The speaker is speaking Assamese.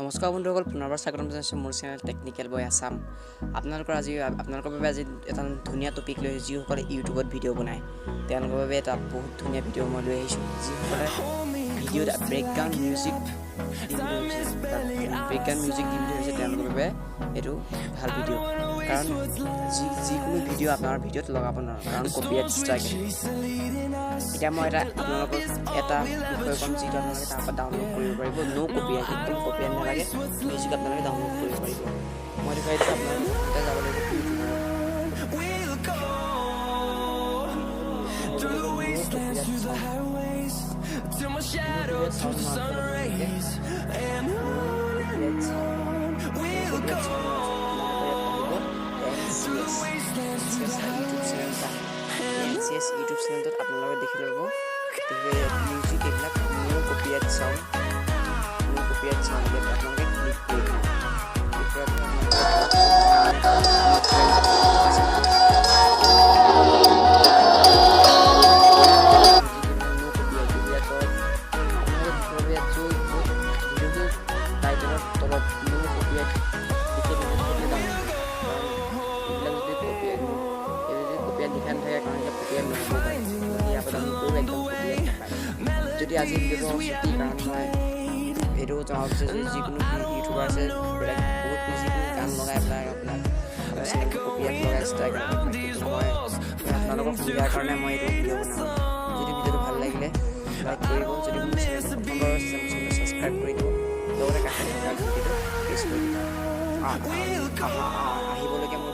নমস্কাৰ বন্ধুসকল, পুনৰবাৰ স্বাগতম জনাইছোঁ মোৰ চেনেল টেকনিকেল বয় আছাম। আপোনালোকৰ বাবে আজি এটা ধুনীয়া টপিক লৈ আহিছোঁ। যিসকলে ইউটিউবত ভিডিঅ' বনায়, তেওঁলোকৰ বাবে এটা বহুত ধুনীয়া ভিডিঅ' মই লৈ আহিছোঁ। যিসকলে ভিডিঅ'ত বেকগ্ৰাউণ্ড মিউজিক দিম বুলি ভাবিছে, বেকগ্ৰাউণ্ড মিউজিক দিম বুলি ভাবিছে, তেওঁলোকৰ বাবে এইটো ভাল ভিডিঅ'। কাৰণ যিকোনো ভিডিঅ' আপোনাৰ ভিডিঅ'ত লগাব নোৱাৰোঁ, কাৰণ কপিৰাইট ষ্ট্ৰাইক আহে। এতিয়া মই এটা আপোনালোকক এটা বিষয় ক'ম, যিটো আপোনালোকে তাৰ পৰা ডাউনলোড কৰিব পাৰিব। ন' কপিৰাইট, একদম কপিৰাইট নালাগে, মিউজিক আপোনালোকে ডাউনলোড কৰিব পাৰিব। মই দেখুৱাই দিছোঁ আপোনালোকে। প্ৰথমতে যাব লাগিব ইউটিউবত। We'll go through the wastelands, through the highways, till my shadow turns to sun rays. And on we'll go through the wastelands, through the YouTube channel এটা এন চি এছ ইউটিউব চেনেলটোত আপোনালোকে দেখি ল'ব। দেখিব ইয়াত মিউজিক এইবিলাক no copyright sound, no copyright sound। ইয়াত আপোনালোকে ক্লিক কৰি দিব। ক্লিক কৰাৰ পিছত আপোনালোকে ন' কপিৰাইট এইবিলাকত আপোনালোকে দেখিব, ইয়াত য'ত য'ত ভিডিঅ'টো টাইটেলৰ তলত ন' কপিৰাইট লিখি থাকে, সেইটো ডাউনলোড কৰিব। কাৰণ এইবিলাক যদি কপিৰাইট, এই যদি কপিৰাইট লিখা নাথাকে, কাৰণ এতিয়া কপিৰাইট নহ'ব পাৰে। আপোনালোকে ইয়াৰ পৰা ডাউনলোড কৰিব, একদম কপিৰাইট নাপায়। যদি আজি ভিডিঅ'টো চুটি, কাৰণ মই এইটো জনাব বিচাৰিছোঁ যে যিকোনো ইউটিউবাৰ আছে, বেলেগ বহুত যিকোনো গান লগাই পেলাই আপোনাৰ চেনেলটো কপিৰাইট লগাই ষ্ট্ৰাইক লগাই। কিন্তু মই আপোনালোকৰ সুবিধাৰ কাৰণে মই এইটো ভিডিঅ' বনাওঁ। যদি ভিডিঅ'টো ভাল লাগিলে লাইক কৰিব। যদি মোৰ চেনেলটো প্ৰথমবাৰ হৈছে, মোৰ চেনেলটো ছাবস্ক্ৰাইব কৰি দিব, লগতে কাষত থকা ঘণ্টিটো প্ৰেছ কৰি দিব। আহিবলগীয়া মোৰ